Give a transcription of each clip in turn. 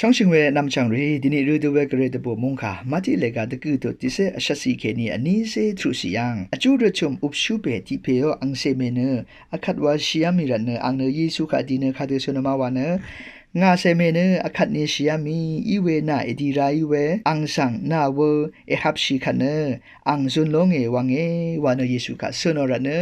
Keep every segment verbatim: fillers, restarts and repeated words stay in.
Shóngshø̀ng we nvmchv̀ng rì, dìnì rø dø we gvray dvbù mungkà, Mati lèga dvgø̀ tut tiqcé vshvtcì kèní vnícé truqcì yv̀ng. Vjú rvchø̀m upshú pè tiq pè ó angcè mè nø, vkvt wa shìá mì rvt nø, ang nø Yesu kaq dì nø kadø shø̀n nø ma wa nø, ngà cè mè nø, vkvt ni shìá mì, í we nà èdì ra í we, ang svng nà wø, èhapshì kvt nø, ang zun lóngè wv̀ngè, wa nø Yesu kaq shø̀n ò rvt nø,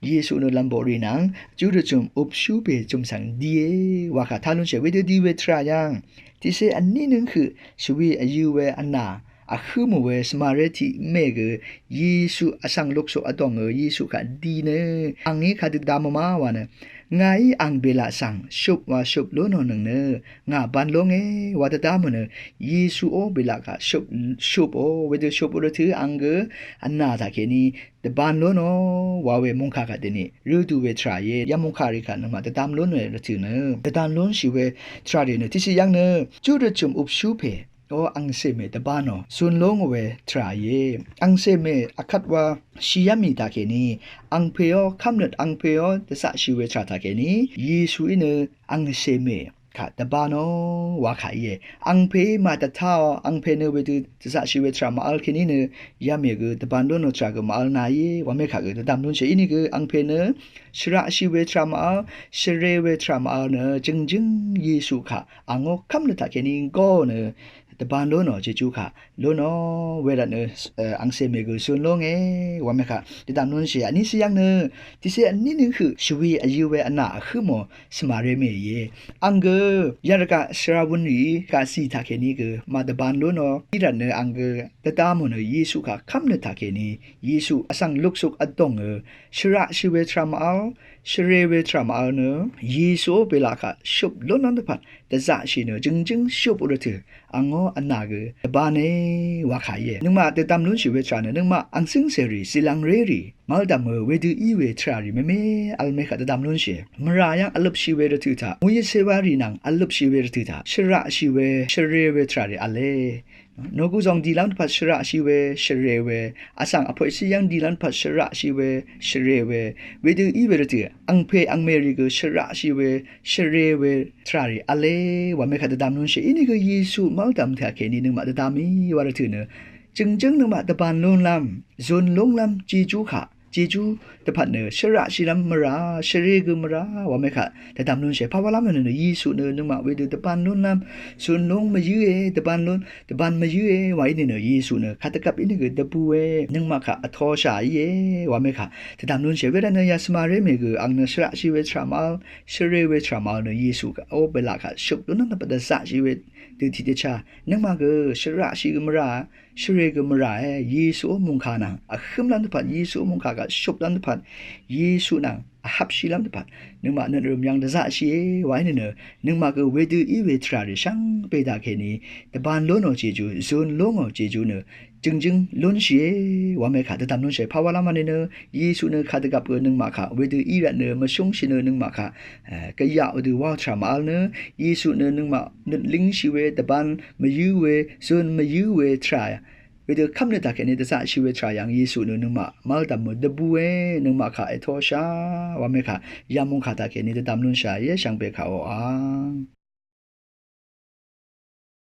Yesu nø lv̀mboq rì nvng, vjú rvchø̀m upshú pè chø̀m svng dìe, wa kà tá lúnshì, wedø dì we tvrà yv̀ng. Tiqcé vní nøng høq, shvwi vyø̄ we vnà, vhǿ mò we svmaré tiq mè gø, Yesu vsvng luksuk vdòngø, Yesu kaq dì nø, angí kadø dvdvm ò ma wa nø, ngàí ang bèlaq svng, shøp wa shøp lónò nøng nø, ngà ban lóngè, wa dvdvm ò nø, Yesu ó bèlaq kaq shøp, shøp ò, wedø shøp ò rvtø̄ ang gø, vnà taq kèní, dvban lónò, wa we mungkà kaq dìnì, rø dø we tvrà íe, ya mungkà rì kaq nøngmaq dvdvm lónò rvtø̄ nø, dvdvm lónshì we tvrà rì nø, tiqcé yv̀ng nø, vjú rvchø̀m upshú pè, ó angcè mè dvban ò, zun lóng we tvrà íe, angcè mè vkvt wa shìá mì taq kèní, angpè ó, kv́mnøt angpè ó, dvzaqshì we tvrà taq kèní, Yesu í nø, angcè mè, kaq dvban ò, wa kà íe. Angpè í màdvtá ò, angpè nø wedø dvzaqshì we tvrà màvl kèní nø, ya mè gø dvban lónò tvrà gø màvl nà íe, wa mè kaq gø dvdvm lúnshì íní gø, angpè nø, shvraqshì we tvrà màvl, shvre we tvrà màvl nø, jø̀ngjǿng Yesu kaq, angó kv́mnøt taq kèní gó nø, dvban lónò Jejú kaq, lónò, wervt nø, angcè mè gø zun lóngè, wa mè kaq, dvdvm lúnshì, vnícé yv̀ng nø, tiqcé vní nøng høq, shvwi vyø̄ we vnà vhǿ mò, svmaré mè íe. Ang gø, yarvgaq shvra wun rì, gaqcì taq kèní gø, màdvban lónò, í rvt nø ang gø, dvdvm ò nø Yesu kaq kv́mnøt taq kèní, Yesu vsvng luksuk vdòngø, shvraqshì we tvrà màvl, shvre we tvrà màvl nø, Yesu ó bèlaq kaq shøp lónò dvpvt, dvzaqshì nø, jø̀ngjǿng shøp ò rvtø̄, angó vnà gø, dvban è, wa kà íe. Nøngmaq dvdvm lúnshì we tvrà nø, nøngmaq ang cǿngcèrì, zìlvngrérì, mvldv̀mø wedø í we tvrà rì mèmè, vl mè kaq dvdvm lúnshì. Mvrà yv̀ng vløpshì we rvtø̄ taq, muyø cewa rì nvng vløpshì we rvtø̄ taq, shvraqshì we, shvre we tvrà rì v̄le. Nòguzòng dìlv́m dvpvt shvraqshì we, shvre we, vsvng vpoqshì yv̀ng dìlv́m dvpvt shvraqshì we, shvre we, wedø í we rvtø̄, angpè angmè rì gø shvraqshì we, shvre we, tvrà rì v̄le, wa mè kaq dvdvm lúnshì, íní gø Yesu mvldv̀m taq kèní nøngmaq dvdvm í wa rvtø̄ nø, jø̀ngjǿng nøngmaq dvban lúnlv́m, zun lúnglv́m, Jejú kaq, Jejú dvpvt nø, shvraqshìlv́m mvrà, shvre gø mvrà, wa mè kaq, dvdvm lúnshì, pàwálv́m nø nø, Yesu nø, nøngmaq wedø dvban lúnlv́m, zun lúng mvyǿe, dvban lún, dvban mvyǿe, wa íní nø, Yesu nø, kadvgvp íní gø dvbùe, nøngmaq kaq, vtoshà íe, wa mè kaq, dvdvm lúnshì, wervt nø, ya svmaré mè gø, ang nø, shvraqshì we tvrà màvl, shvre we tvrà màvl nø, Yesu kaq, ó bèlaq kaq, shøp lónò dvpvt dvzaqshì we, dø tiqdvchá, nøngmaq gø, shvraqshì gø mvrà, shvre gø mvràe, Yesu ó mungkà nvng, vhǿmlv́m dvpvt, Yesu ó mungkà kaq shøplv́m dvpvt, Yesu nvng, vhapshìlv́m dvpvt, nøngmaq nøt rø̀m yv̀ng dvzaqshìe, wa íní nø, nøngmaq gø wedø í we tvrà rì shvngbe taq kèní, dvban lónò Jejú, zun lóngò Jejú nø, jø̀ngjǿng lúnshìe, wa mè kaq dvdvm lúnshìe, pàwálv́m v̄le nø, Yesu nø kadvgvp gø nøngmaq kaq, wedø í rvt nø, mvshúngshì nø nøngmaq kaq, gvyaq wedø wáò tvrà màvl nø, Yesu nø nøngmaq nøt língshì we, dvban mvyǿ we, zun mvyǿ we tvrà, wedø kv́mnøt taq kèní dvzaqshì we tvrà yv̀ng Yesu nø nøngmaq mvldv̀m mø dvbùe, nøngmaq kaq ètoshà, wa mè kaq, ya mungkà taq kèní dvdvm lúnshà íe, shvngbe kaq oqà.